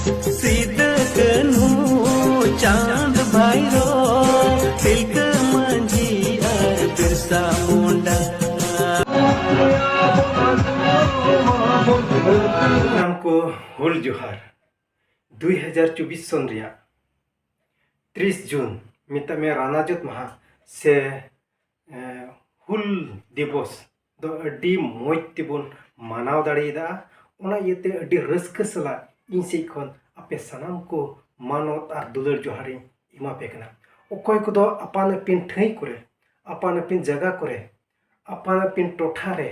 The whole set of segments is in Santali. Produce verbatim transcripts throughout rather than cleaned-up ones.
ᱥᱤᱫᱩ ᱠᱟᱹᱱᱦᱩ ᱪᱟᱸᱫ ᱵᱷᱟᱭᱨᱳ, ᱛᱤᱞᱠᱟᱹ ᱢᱟᱹᱡᱷᱤ ᱟᱨ ᱵᱤᱨᱥᱟ ᱢᱩᱱᱰᱟ᱾ ᱥᱟᱱᱟᱢ ᱠᱚ ᱦᱩᱞ ᱡᱚᱦᱟᱨ᱾ ᱫᱩᱭ ᱦᱟᱡᱟᱨ ᱪᱚᱵᱵᱤᱥ ᱥᱚᱱ ᱨᱮᱭᱟᱜ ᱛᱤᱨᱤᱥ ᱡᱩᱱ, ᱢᱮᱛᱟᱜ ᱢᱮ ᱨᱟᱱᱟᱡᱚᱛ ᱢᱟᱦᱟ ᱥᱮ ᱮ, ᱦᱩᱞ ᱫᱤᱵᱚᱥ ᱫᱚ ᱟᱹᱰᱤ ᱢᱚᱡᱽ ᱛᱮᱵᱚᱱ ᱢᱟᱱᱟᱣ ᱫᱟᱲᱮᱭᱟᱫᱟ᱾ ᱚᱱᱟ ᱤᱭᱟᱹᱛᱮ ᱟᱹᱰᱤ ᱨᱟᱹᱥᱠᱟᱹ ᱥᱟᱞᱟᱜ ᱤᱧ ᱥᱮᱫ ᱠᱷᱚᱱ ᱟᱯᱮ ᱥᱟᱱᱟᱢ ᱠᱚ ᱢᱟᱱᱚᱛ ᱟᱨ ᱫᱩᱞᱟᱹᱲ ᱡᱚᱦᱟᱨᱤᱧ ᱮᱢᱟ ᱯᱮ ᱠᱟᱱᱟ᱾ ᱚᱠᱚᱭ ᱠᱚᱫᱚ ᱟᱯᱟᱱ ᱟᱹᱯᱤᱱ ᱴᱷᱟᱹᱭ ᱠᱚᱨᱮ, ᱟᱯᱟᱱ ᱟᱹᱯᱤᱱ ᱡᱟᱭᱜᱟ ᱠᱚᱨᱮ, ᱟᱯᱟᱱ ᱟᱹᱯᱤᱱ ᱴᱚᱴᱷᱟ ᱨᱮ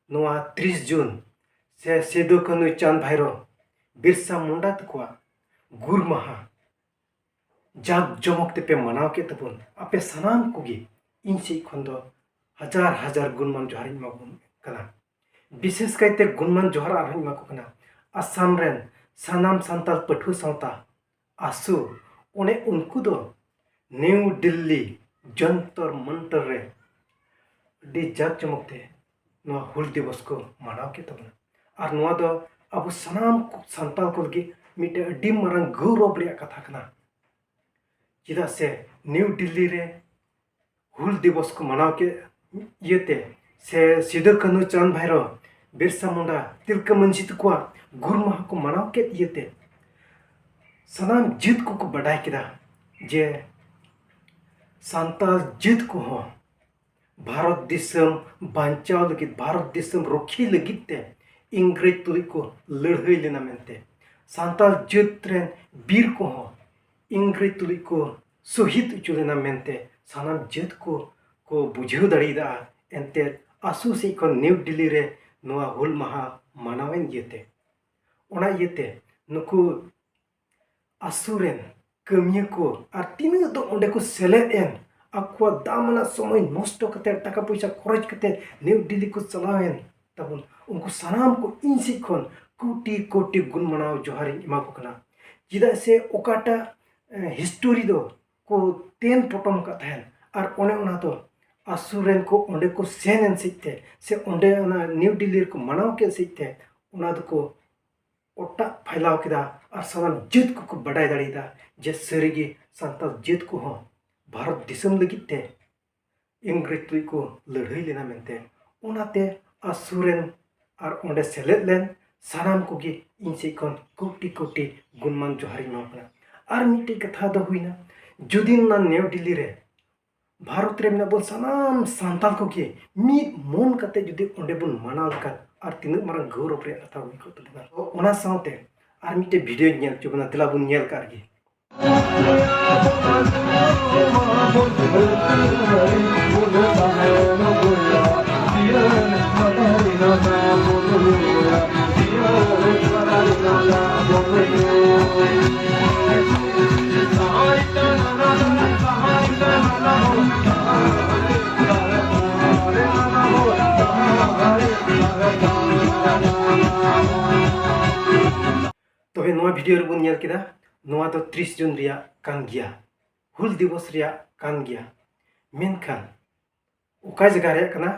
ᱱᱚᱣᱟ ᱛᱤᱨᱤᱥ ᱡᱩᱱ ᱥᱮ ᱥᱤᱫᱩ ᱠᱟᱹᱱᱦᱩ ᱪᱟᱸᱫᱽ ᱵᱷᱟᱭᱨᱳ ᱵᱤᱨᱥᱟ ᱢᱩᱱᱰᱟ ᱛᱟᱠᱚᱣᱟᱜ ᱜᱩᱨ ᱢᱟᱦᱟ ᱡᱟᱠ ᱡᱚᱢᱚᱠ ᱛᱮᱯᱮ ᱢᱟᱱᱟᱣ ᱠᱮᱫ ᱛᱟᱵᱚᱱ, ᱟᱯᱮ ᱥᱟᱱᱟᱢ ᱠᱚᱜᱮ ᱤᱧ ᱥᱮᱫ ᱠᱷᱚᱱ ᱫᱚ ᱦᱟᱡᱟᱨ ᱦᱟᱡᱟᱨ ᱜᱩᱱᱢᱟᱱ ᱡᱚᱦᱟᱨᱤᱧ ᱮᱢᱟ ᱵᱚᱱ ᱠᱟᱱᱟ᱾ ᱵᱤᱥᱮᱥ ᱠᱟᱭᱛᱮ ᱜᱩᱱᱢᱟᱱ ᱡᱚᱦᱟᱨ ᱟᱨᱦᱚᱸᱧ ᱮᱢᱟ ᱠᱚ ᱠᱟᱱᱟ ᱟᱥᱟᱢ ᱨᱮᱱ ᱥᱟᱱᱟᱢ ᱥᱟᱱᱛᱟᱲ ᱯᱟᱹᱴᱷᱩᱣᱟᱹ ᱥᱟᱶᱛᱟ ᱟᱥᱩ᱾ ᱚᱱᱮ ᱩᱱᱠᱩ ᱫᱚ ᱱᱤᱣ ᱫᱤᱞᱞᱤ ᱡᱚᱱᱛᱚᱨ ᱢᱚᱱᱛᱚᱨ ᱨᱮ ᱟᱹᱰᱤ ᱡᱟᱠ ᱡᱚᱢᱚᱠ ᱛᱮ ᱱᱚᱣᱟ ᱦᱩᱞ ᱫᱤᱵᱚᱥ ᱠᱚ ᱢᱟᱱᱟᱣ ᱠᱮᱫ ᱛᱟᱵᱚᱱᱟ᱾ ᱟᱨ ᱱᱚᱣᱟ ᱫᱚ ᱟᱵᱚ ᱥᱟᱱᱟᱢ ᱠᱚ ᱥᱟᱱᱛᱟᱲ ᱠᱚ ᱞᱟᱹᱜᱤᱫ ᱢᱤᱫᱴᱮᱱ ᱟᱹᱰᱤ ᱢᱟᱨᱟᱝ ᱜᱚᱨᱚᱵᱽ ᱨᱮᱭᱟᱜ ᱠᱟᱛᱷᱟ ᱠᱟᱱᱟ᱾ ᱪᱮᱫᱟᱜ ᱥᱮ ᱱᱤᱣ ᱫᱤᱞᱞᱤ ᱨᱮ ᱦᱩᱞ ᱫᱤᱵᱚᱥ ᱠᱚ ᱢᱟᱱᱟᱣ ᱠᱮᱫ ᱤᱭᱟᱹᱛᱮ, ᱥᱮ ᱥᱤᱫᱩ ᱠᱟᱹᱱᱦᱩ ᱪᱟᱸᱫᱽ ᱵᱷᱟᱭᱨᱳ ᱵᱤᱨᱥᱟ ᱢᱩᱱᱰᱟ ᱛᱤᱞᱠᱟᱹ ᱢᱟᱹᱡᱷᱤ ᱛᱟᱠᱚᱣᱟᱜ ᱜᱩᱨ ᱢᱟᱦᱟ ᱠᱚ ᱢᱟᱱᱟᱣ ᱠᱮᱫ ᱤᱭᱟᱹᱛᱮ, ᱥᱟᱱᱟᱢ ᱡᱟᱹᱛ ᱠᱚᱠᱚ ᱵᱟᱰᱟᱭ ᱠᱮᱫᱟ ᱡᱮ ᱥᱟᱱᱛᱟᱲ ᱡᱟᱹᱛ ᱠᱚᱦᱚᱸ ᱵᱷᱟᱨᱚᱛ ᱫᱤᱥᱚᱢ ᱵᱟᱧᱪᱟᱣ ᱞᱟᱹᱜᱤᱫ, ᱵᱷᱟᱨᱚᱛ ᱫᱤᱥᱚᱢ ᱨᱩᱠᱷᱤᱭᱟᱹ ᱞᱟᱹᱜᱤᱫ ᱛᱮ ᱤᱝᱨᱮᱡᱽ ᱛᱩᱞᱩᱡ ᱠᱚ ᱞᱟᱹᱲᱦᱟᱹᱭ ᱞᱮᱱᱟ ᱢᱮᱱᱛᱮ, ᱥᱟᱱᱛᱟᱲ ᱡᱟᱹᱛ ᱨᱮᱱ ᱵᱤᱨ ᱠᱚᱦᱚᱸ ᱤᱝᱨᱮᱡᱽ ᱛᱩᱞᱩᱡ ᱠᱚ ᱥᱚᱦᱤᱫ ᱦᱚᱪᱚ ᱞᱮᱱᱟ ᱢᱮᱱᱛᱮ ᱥᱟᱱᱟᱢ ᱡᱟᱹᱛ ᱠᱚ ᱠᱚ ᱵᱩᱡᱷᱟᱹᱣ ᱫᱟᱲᱮᱭᱟᱫᱟ᱾ ᱮᱱᱛᱮᱫ ᱟᱥᱩ ᱥᱮᱫ ᱠᱷᱚᱱ ᱱᱤᱣ ᱫᱤᱞᱞᱤ ᱨᱮ ᱱᱚᱣᱟ ᱦᱩᱞ ᱢᱟᱦᱟ ᱢᱟᱱᱟᱣᱮᱱ ᱤᱭᱟᱹᱛᱮ, ᱚᱱᱟ ᱤᱭᱟᱹᱛᱮ ᱱᱩᱠᱩ ᱟᱥᱩ ᱨᱮᱱ ᱠᱟᱹᱢᱤᱭᱟᱹ ᱠᱚ ᱟᱨ ᱛᱤᱱᱟᱹᱜ ᱫᱚ ᱚᱸᱰᱮ ᱠᱚ ᱥᱮᱞᱮᱫ ᱮᱱ, ᱟᱠᱚᱣᱟᱜ ᱫᱟᱢ ᱟᱱᱟᱜ ᱥᱚᱢᱚᱭ ᱱᱚᱥᱴᱚ ᱠᱟᱛᱮ, ᱴᱟᱠᱟ ᱯᱚᱭᱥᱟ ᱠᱷᱚᱨᱚᱪ ᱠᱟᱛᱮ ᱱᱤᱣ ᱫᱤᱞᱞᱤ ᱠᱚ ᱪᱟᱞᱟᱣᱮᱱ ᱛᱟᱵᱚᱱ, ᱩᱱᱠᱩ ᱥᱟᱱᱟᱢ ᱠᱚ ᱤᱧ ᱥᱮᱫ ᱠᱷᱚᱱ ᱠᱳᱴᱤ ᱠᱳᱴᱤ ᱜᱩᱱ ᱢᱟᱱᱟᱣ ᱡᱚᱦᱟᱨᱤᱧ ᱮᱢᱟ ᱠᱚ ᱠᱟᱱᱟ᱾ ᱪᱮᱫᱟᱜ ᱥᱮ ᱚᱠᱟᱴᱟᱜ ᱦᱤᱥᱴᱳᱨᱤ ᱫᱚ ᱠᱚ ᱛᱮᱱ ᱯᱚᱴᱚᱢ ᱟᱠᱟᱫ ᱛᱟᱦᱮᱱ, ᱟᱨ ᱚᱱᱮ ᱚᱱᱟ ᱫᱚ ᱟᱥᱩ ᱨᱮᱱ ᱠᱚ ᱚᱸᱰᱮ ᱠᱚ ᱥᱮᱱ ᱮᱱ ᱥᱮᱫ ᱛᱮ, ᱥᱮ ᱚᱸᱰᱮ ᱚᱱᱟ ᱱᱤᱣ ᱫᱤᱞᱞᱤ ᱨᱮᱠᱚ ᱢᱟᱱᱟᱣ ᱠᱮᱫ ᱥᱮᱫ ᱛᱮ, ᱚᱱᱟ ᱫᱚᱠᱚ ᱚᱴᱟᱜ ᱯᱷᱟᱭᱞᱟᱣ ᱠᱮᱫᱟ ᱟᱨ ᱥᱟᱱᱟᱢ ᱡᱟᱹᱛ ᱠᱚᱠᱚ ᱵᱟᱰᱟᱭ ᱫᱟᱲᱮᱭᱟᱫᱟ ᱡᱮ ᱥᱟᱹᱨᱤᱜᱮ ᱥᱟᱱᱛᱟᱲ ᱡᱟᱹᱛ ᱠᱚᱦᱚᱸ ᱵᱷᱟᱨᱚᱛ ᱫᱤᱥᱚᱢ ᱞᱟᱹᱜᱤᱫ ᱛᱮ ᱤᱝᱨᱮᱡᱽ ᱛᱩᱭ ᱠᱚ ᱞᱟᱹᱲᱦᱟᱹᱭ ᱞᱮᱱᱟ ᱢᱮᱱᱛᱮ᱾ ᱚᱱᱟᱛᱮ ᱟᱥᱩ ᱨᱮᱱ ᱟᱨ ᱚᱸᱰᱮ ᱥᱮᱞᱮᱫ ᱞᱮᱱ ᱥᱟᱱᱟᱢ ᱠᱚᱜᱮ ᱤᱧ ᱥᱮᱫ ᱠᱷᱚᱱ ᱠᱳᱴᱤ ᱠᱳᱴᱤ ᱜᱩᱱᱢᱟᱱ ᱡᱚᱦᱟᱨ ᱤᱧ ᱮᱢᱟᱢ ᱠᱟᱱᱟ᱾ ᱟᱨ ᱢᱤᱫᱴᱮᱡ ᱠᱟᱛᱷᱟ ᱫᱚ ᱦᱩᱭᱱᱟ, ᱡᱩᱫᱤ ᱚᱱᱟ ᱱᱤᱭᱩ ᱫᱤᱞᱞᱤ ᱨᱮ ᱵᱷᱟᱨᱚᱛ ᱨᱮ ᱢᱮᱱᱟᱜ ᱵᱚᱱ ᱥᱟᱱᱟᱢ ᱥᱟᱱᱛᱟᱲ ᱠᱚᱜᱮ ᱢᱤᱫ ᱢᱚᱱ ᱠᱟᱛᱮ ᱡᱩᱫᱤ ᱚᱸᱰᱮ ᱵᱚᱱ ᱢᱟᱱᱟᱣ ᱞᱮᱠᱷᱟᱱ, ᱟᱨ ᱛᱤᱱᱟᱹᱜ ᱢᱟᱨᱟᱝ ᱜᱚᱨᱚᱵᱽ ᱨᱮᱭᱟᱜ ᱠᱟᱛᱷᱟ ᱦᱩᱭ ᱠᱚᱜ ᱛᱟᱵᱚᱱᱟ᱾ ᱛᱚ ᱚᱱᱟ ᱥᱟᱶᱛᱮ ᱟᱨ ᱢᱤᱫᱴᱮᱡ ᱵᱷᱤᱰᱤᱭᱳᱧ ᱧᱮᱞ ᱦᱚᱪᱚ ᱵᱚᱱᱟ, ᱫᱮᱞᱟ ᱵᱚᱱ ᱧᱮᱞ ᱠᱟᱜ ᱜᱮ᱾ ᱛᱚᱵᱮ ᱱᱚᱣᱟ ᱵᱷᱤᱰᱤᱭᱳ ᱨᱮᱵᱚᱱ ᱧᱮᱞ ᱠᱮᱫᱟ, ᱱᱚᱣᱟ ᱫᱚ ᱛᱤᱨᱤᱥ ᱡᱩᱱ ᱨᱮᱭᱟᱜ ᱠᱟᱱ ᱜᱮᱭᱟ, ᱦᱩᱞ ᱫᱤᱵᱚᱥ ᱨᱮᱭᱟᱜ ᱠᱟᱱ ᱜᱮᱭᱟ, ᱢᱮᱱᱠᱷᱟᱱ ᱚᱠᱟ ᱡᱟᱭᱜᱟ ᱨᱮᱭᱟᱜ ᱠᱟᱱᱟ,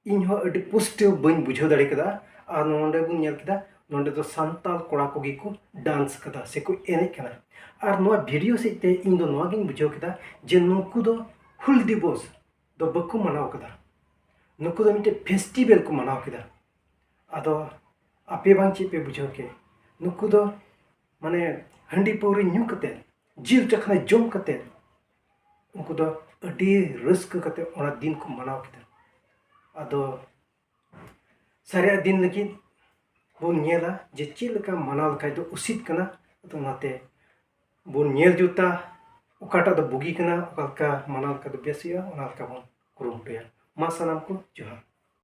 ᱤᱧ ᱦᱚᱸ ᱟᱹᱰᱤ ᱯᱩᱥᱴᱟᱹᱣ ᱵᱟᱹᱧ ᱵᱩᱡᱷᱟᱹᱣ ᱫᱟᱲᱮ ᱠᱟᱫᱟ᱾ ᱟᱨ ᱱᱚᱰᱮ ᱵᱚᱱ ᱧᱮᱞ ᱠᱮᱫᱟ, ᱱᱚᱰᱮ ᱫᱚ ᱥᱟᱱᱛᱟᱲ ᱠᱚᱲᱟ ᱠᱚᱜᱮ ᱠᱚ ᱰᱟᱱᱥ ᱠᱟᱫᱟ ᱥᱮ ᱠᱚ ᱮᱱᱮᱡ ᱠᱟᱱᱟ᱾ ᱟᱨ ᱱᱚᱣᱟ ᱵᱷᱤᱰᱤᱭᱳ ᱥᱮᱫ ᱛᱮ ᱤᱧ ᱫᱚ ᱱᱚᱣᱟ ᱜᱤᱧ ᱵᱩᱡᱷᱟᱹᱣ ᱠᱮᱫᱟ ᱡᱮ ᱱᱩᱠᱩ ᱫᱚ ᱦᱩᱞ ᱫᱤᱵᱚᱥ ᱫᱚ ᱵᱟᱠᱚ ᱢᱟᱱᱟᱣ ᱠᱟᱫᱟ, ᱱᱩᱠᱩ ᱫᱚ ᱢᱤᱫᱴᱮᱡ ᱯᱷᱮᱥᱴᱤᱵᱮᱞ ᱠᱚ ᱢᱟᱱᱟᱣ ᱠᱮᱫᱟ᱾ ᱟᱫᱚ ᱟᱯᱮ ᱵᱟᱝ ᱪᱮᱫ ᱯᱮ ᱵᱩᱡᱷᱟᱹᱣ ᱠᱮᱫ? ᱱᱩᱠᱩ ᱫᱚ ᱢᱟᱱᱮ ᱦᱟᱺᱰᱤ ᱯᱟᱹᱣᱨᱟᱹ ᱧᱩ ᱠᱟᱛᱮ, ᱡᱤᱞ ᱪᱟᱠᱷᱱᱟ ᱡᱚᱢ ᱠᱟᱛᱮ, ᱩᱱᱠᱩ ᱫᱚ ᱟᱹᱰᱤ ᱨᱟᱹᱥᱠᱟᱹ ᱠᱟᱛᱮ ᱚᱱᱟ ᱫᱤᱱ ᱠᱚ ᱢᱟᱱᱟᱣ ᱠᱮᱫᱟ᱾ ᱟᱫᱚ ᱥᱟᱨᱮᱡᱟᱜ ᱫᱤᱱ ᱞᱟᱹᱜᱤᱫ ᱵᱚᱱ ᱧᱮᱞᱟ ᱡᱮ ᱪᱮᱫ ᱞᱮᱠᱟ ᱢᱟᱱᱟᱣ ᱞᱮᱠᱷᱟᱡ ᱫᱚ ᱩᱥᱤᱛ ᱠᱟᱱᱟ᱾ ᱟᱫᱚ ᱚᱱᱟᱛᱮ ᱵᱚᱱ ᱧᱮᱞ ᱡᱩᱛᱟ, ᱚᱠᱟᱴᱟᱜ ᱫᱚ ᱵᱩᱜᱤ ᱠᱟᱱᱟ, ᱚᱠᱟ ᱞᱮᱠᱟ ᱢᱟᱱᱟᱣ ᱞᱮᱠᱷᱟᱡ ᱫᱚ ᱵᱮᱥ ᱦᱩᱭᱩᱜᱼᱟ, ᱚᱱᱟ ᱞᱮᱠᱟ ᱵᱚᱱ ᱠᱩᱨᱩᱢᱩᱴᱩᱭᱟ᱾ ᱢᱟ ᱥᱟᱱᱟᱢ ᱠᱚ ᱡᱚᱦᱟᱨ᱾